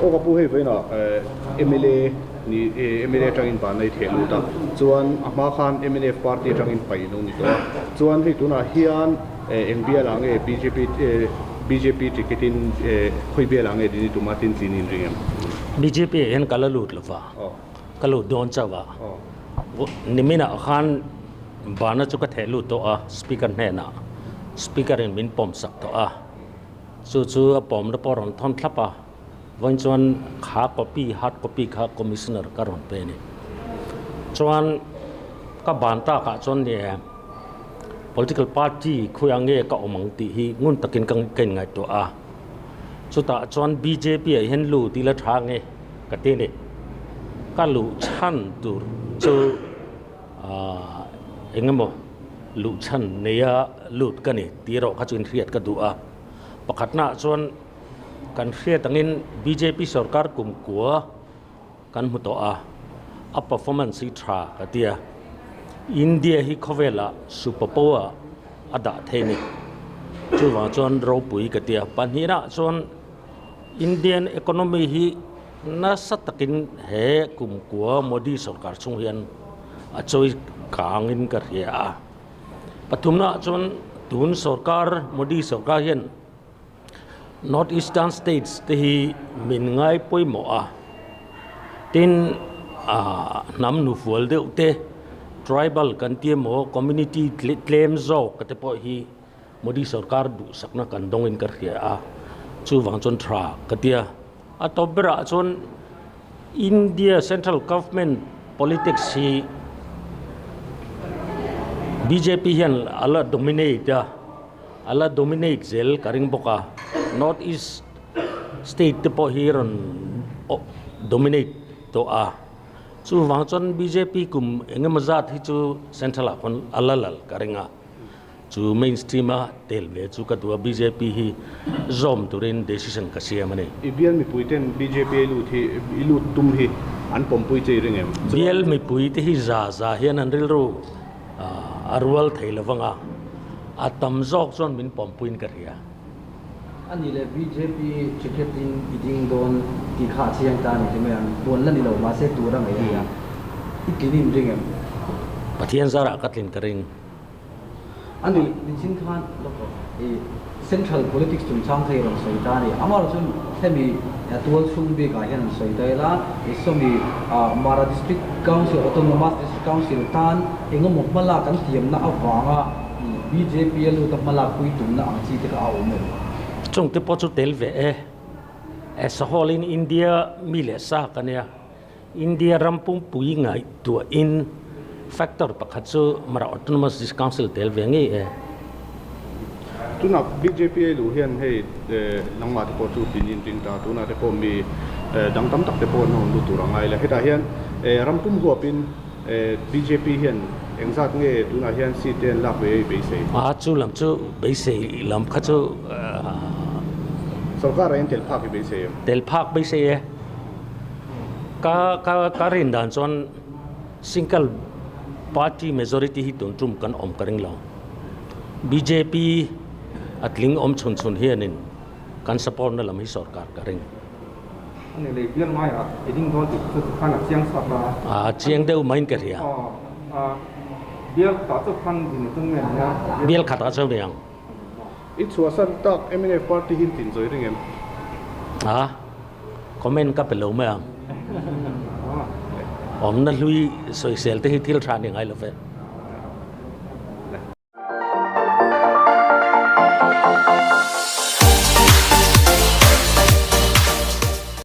Aw ka pu hei vawiinah mla ni mla atangin van a i theh lut a, chuan a hma khan mnf party atangin paih ilo ni tawh a, chuan hei tunah hian eng bialah nge bjp bjp ticket in khawi bialah nge din i tum a tin chin in ring em? Bjp ah hian ka la lut lova, ka lut dawn chauh a, niminah khan bana chu ka theh lut tawh a speaker hnenah, speaker in min pawm sak tawh a. Chu chu a pawmna pawh a rawn thawn thlap a, vawiin chuan kha copy, hard copy kha commissioner ka rawn pe a ni. Chuan ka ban takah chuan ni e, political party khawiah nge ka awm ang tih hi ngun takin ka ka inngaihtuah a. Chutah chuan bjp ah hian lut ila tha nge ka ti a ni. Ka luh chhan tur chu Aaa eng emaw luhchhan neia lut ka ni tih erawh kha chu inhriat ka duh a. Pakhatnaah chuan kan hriat angin bjp sorkar kumkua kan hmu tawh a, a performance hi tha ka ti a. India hi khawvelah super power a dah thei a ni. Chuvang chuan ropui ka ti a. Pahnihnaah chuan Indian economy hi Nasa takin he kumkua Modi sorkar chung hian a chawi kangin ka hria a. Pathumnaah chuan tun sorkar Modi sorkar hian North Eastern States te hi min ngai pawimawh a. Tin, hnam nufual deuh te, tribal kan ti emaw community tlem zawk te pawh hi Modi sorkar duhsakna kan dawngin ka hria a. Chuvang chuan tha ka ti a. A tawp berah chuan India Central Government politics hi bjp hian a la dominate a, a la dominate zel ka ring bawk a. North East state te pawh hi rawn dominate tawh a. Chuvang chuan bjp kum engemaw zat hi chu Central ah khawn a la lal ka ring a. Chu mainstream a tel ve chu ka duh a, bjp hi zawm turin decision ka siam a ni. I bial mipui ten bjp a i lut hi, i lut tum hi an pawmpui che i ring em? Bial mipui te hi za za hian an rilru a rual thei lo vang a, a tam zawk chuan min pawmpuiin ka hria. A nih leh bjp ticket in i ding dawn tih kha a chiang ta a ni ti mai ang, puan la ni lo mahse tur a ngaih a nia, i tlin in ring em? Pathian zarah ka tlin ka ring. A ni, nichin khan i Central Politics chungchang kha i rawn sawi ta a ni. Amaherawh chuan hemi tual chhung bikah hian an sawi ta ila, i sawmi Mara District Council, Autonomous District Council tan engemaw hmalak an tiamna avanga bjp a lut a hmalak pui tumna ang chi te kha a awm em? Chung te pawh chu tel ve e. As a whole in India mi leh sa ka nia. India ram pumpui ngaihtuahin factor pakhat chu Mara Autonomous District Council tel ve ngei e. Tunah bjp a luh hian hei nangmah te pawh chu tin in ring ta, tunah te pawh mi dang tam tak te pawh an awm lut tur a ngai la. Hetah hian ram pum huapin bjp hian engzat nge tunah hian seat te an lak ve ei beisei? A chu lam chu beisei lam kha chu. Sorkar ah hian tel phak i beisei em? Tel phak beisei e. Ka ka ka rin dan chuan single party majority hi tun tum kan awm ka ring lo. Bjp a tling awm chhun chhun hianin kan support na lam hi sorkar ka ring. Ani lei bial ngaiah i ding dawn tih chu khan a chiang chhuak la. A chiang deuh maiin ka hria. Aw, bial khatah chu khan din tum nge nia? Bial khatah chuan ni ang. I chhuahsan tak mnf party hi in tinzawi ring em? A. Comment ka pe lo mai ang. Awmna hlui sawisel te hi thil tha ni ngai lo ve.